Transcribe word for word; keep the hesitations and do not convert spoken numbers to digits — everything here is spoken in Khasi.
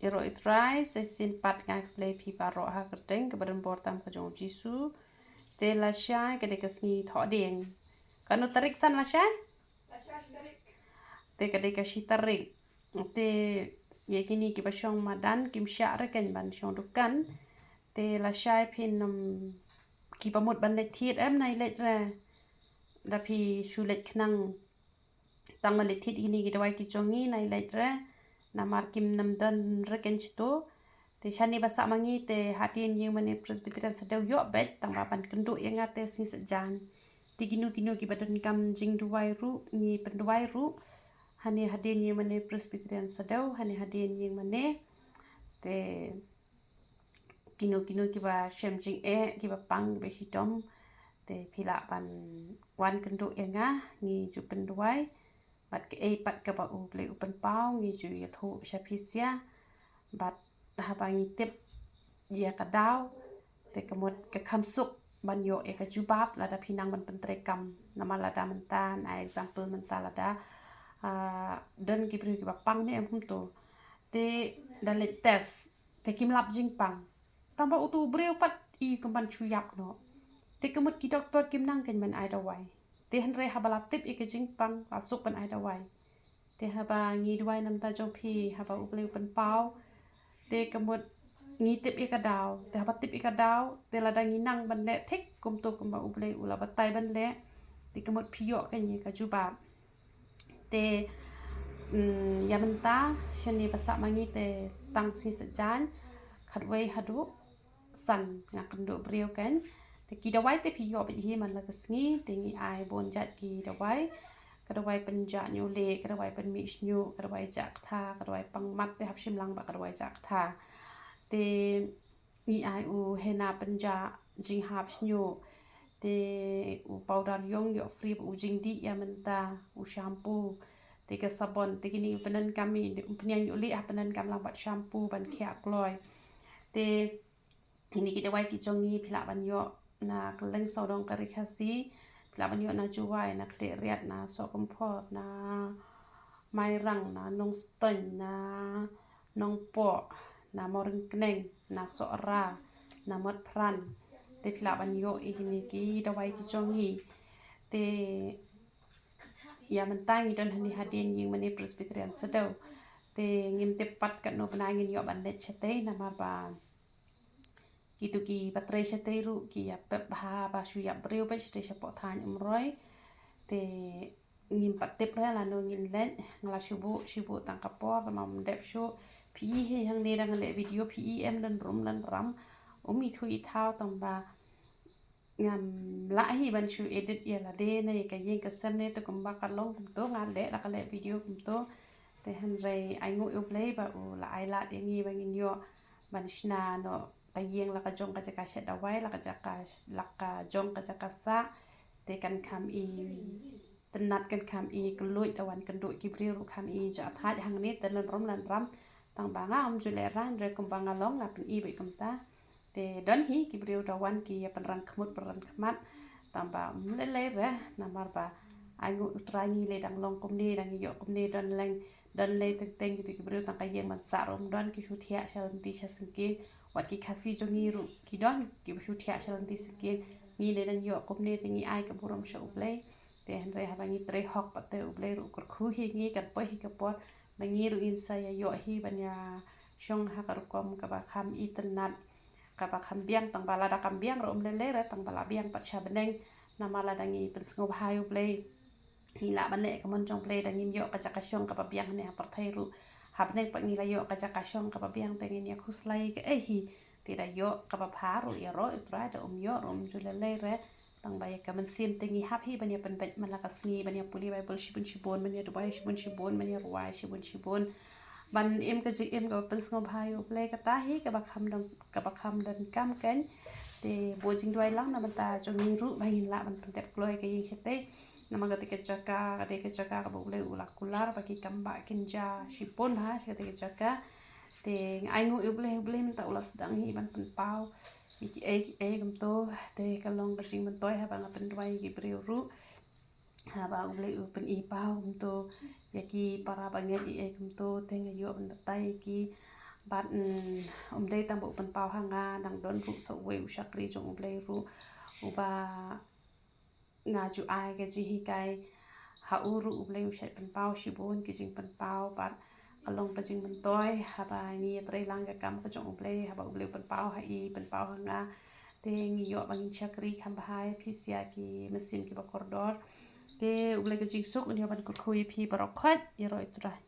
Ïaroh ïa u Trai, sa shisien pat nga khublei phi baroh ha ka kyrteng kaba donbor tam ka jong u Jisu. Te lashai ka dei ka sngi Thohdieng. Katno tarik san lashai? Te ka dei ka shi tarik. Te ïa kine kiba shong madan kim shah re kein ban shong dukan. Te lashai phin ym, kiba mut ban leit thied em, nai leit re. Da phi shu leit khnang tang ban leit thied ïa kine ki dawai ki jong ngi, nai leit re. Namar kim nym don re kein shatu. Te shane ba sah ma ngi te hadien ïing mane Presbyterian Sadew ïoh beit, tang ba ban kynduh ïa nga te sngi Saitjaiñ. Te kino kino kiba donkam jingduwai ruh ngi pynduwai ruh. Hane hadien ïing mane Presbyterian Sadew, hane hadien ïing mane. Te kino kino kiba shem jingeh, kiba pang, kiba shitom, te phi lah ban wan kynduh ïa nga, ngi ju pynduwai. Bad kaei pat kaba U Blei u pynpaw ngi ju ïathuh sha phi sha. Bad haba ngi tip ïa ka daw, te ka mut ka kham suk ban ïoh ïa ka jubab lada phi nang ban pyntreikam. Namar lada mynta, na example mynta lada, ah, don ki briew kiba pang ne em kumto. Te da leit test, te kim lap jingpang. Tang ba uto u briew pat i kum ban shu ïap noh. Te ka mut ki doktor kim nang kein ban ai dawai. Te hynrei haba la tip ïa ka jingpang, la suk ban ai dawai. Te haba ngi duwai na bynta jong phi, haba U Blei u pynpaw, te ka mut ngi tip ïa ka daw. Te haba tip ïa ka daw, te lada ngi nang ban leh thik kumto kumba U Blei u la batai ban leh, te ka mut phi ïoh kein ïa ka jubab. Te, mm, ïa mynta shane ba sah ma ngi te tang sngi Saitjaiñ, khatwei haduh san nga kynduh briew kein. Te ki dawai te phi ïoh beit hi man la ka sngi, te ngi ai bun jait ki dawai. Ka dawai pynjah ñiuh lieh, ka dawai pynmih shñiuh, ka dawai jah ktha, ka dawai pang mat, te hap shim lang bad ka dawai jah ktha. Te ngi ai u henna pynjah jinghap shñiuh. Te u powder ïong ïoh free, u jingdih ïa mynta, u shampoo. Te ka sabon, te kine pyndonkam, i pynïaid ñiuh lieh ha pyndonkam lang bad shampoo ban khiah kloi. Te kine ki dawai ki jong ngi phi lah ban ïoh na kylleng sawdong ka ri Khasi. Phi lah ban ïoh na Jowai, na Khliehriat, na Sohkymphor, na Mairang, na Nongstoiñ, na Nongpoh, na Mawryngkneng, na Sohra, na Motphran. Te phi lah ban ïoh ïa kine ki dawai ki jong ngi. Te ïa mynta ngi don hangne hadien ïing mane Presbyterian Sadew. Te ngim tip pat katno bnai ngin ïoh ban leit shatei namar ba kito kiba trei shatei ruh ki ïa pep bha ba shu ïap briew beit shatei shapoh thaiñ Umroi. Te ngim pat tip re lano ngin leit, nga la shu buh shu buh tang ka por, tang ba ym dep shuh. Phi i hi hangne dang leh video, phi i em, don rum don ram, um ithuh ithaw, tang ba ngam lah hi ban shu edit ïa lade ne ïa ka ïing ka sem ne, te kumba ka long kumto nga leh, la ka leh video kumto. Te hynrei ainguh ïa U Blei ba u la ai lad ïa ngi ba ngin ïoh ban shna noh ka ïing la ka jong ka jaka shet dawai, la ka jaka, la ka jong ka jaka sah. Te kan kham i tynnat, kan kham i kylluid, da wan kynduh ki briew ruh kham i jah thait hangne, te lynrum lynram. Tang ba nga ym ju leh rang re, kumba nga long nga pyni beit kumta. Te don hi ki briew da wan ki ïa pynrang khmut pynrang khmat. Tang ba ym lei lei re namar ba ainguh U Trai ngi lei dang long kumne, dang ïoh kumne, don leng don lei teng teng kito ki briew tang ka ïing ban sah ruh ym don, ki shu thiah sha lynti sha syngkien. Wat ki Khasi jong ngi ruh ki don kiba shu thiah sha lynti syngkien. Ngi lei dang ïoh kumne te ngi ai ka burom sha U Blei. Te hynrei haba ngi trei hok pat te U Blei ruh u kyrkhu hi ngi, kan poi hi ka por ba ngi ruh ngin sa ïa ïoh hi ban ïa shong ha ka rukom kaba kham i tynnat, kaba kham biang. Tang ba lada kam biang ruh ym lei lei re, tang ba la biang pat sha bneng. Namar lada ngi pynsngewbha ïa U Blei, ngi lah ban leh ka mon jong U Blei, da ngim ïoh ka jaka shong kaba biang ne ha pyrthei ruh, ha bneng pat ngi la ïoh ka jaka shong kaba biang, te ngin ïa khuslai kaei hi? Te da ïoh kaba bha ruh ïaroh ïa U Trai, da um ïoh ruh ym ju lei lei re. Tang ba ïa ka mynsiem te ngi hap hi ban ïa pynbeit man la ka sngi, ban ïa pule Baibl shibun shibun, ban ïa duwai shibun shibun, ban ïa rwai shibun shibun, ban im ka jingim kaba pynsngewbha ïa U Blei. Kata hi kaba kham don, kaba kham donkam kein. Te bun jingduwai lang na bynta jong ngi ruh ba ngin lah ban pyndep kloi ka ïing shatei. Namar kata ka jaka ka dei ka jaka kaba U Blei u la kular ba ki kam ba kin jia shibun bha sha kata ka jaka. Te nga ainguh ïa U Blei, U Blei mynta u la sdang hi ban pynpaw ïa kiei kiei kumto. Te ka long ka jingmyntoi haba nga pynduwai ïa ki briew ruh, haba U Blei u pyni paw kumto ïa ki para bangeit ïa ei kumto. Te nga ïoh ban batai ïa ki Bad um dei tang ba u pynpaw ha nga, dang don ruh sa uwei u shakri jong U Blei ruh uba nga ju ai ka jinghikai ha u ruh. U Blei u shait pynpaw shibun ki jingpynpaw bad ka long ka jingmyntoi haba ngi ïatrei lang ka kam ka jong U Blei, haba U Blei u pynpaw ha i, pynpaw ha nga, te ngi ïoh ba ngin shakri kham bha ïa phi sha ki mynsiem kiba kordor. Te U Blei ka jingsuk un ïoh ban kyrkhu ïa phi baroh khoit. Ïaroh ïa U Trai.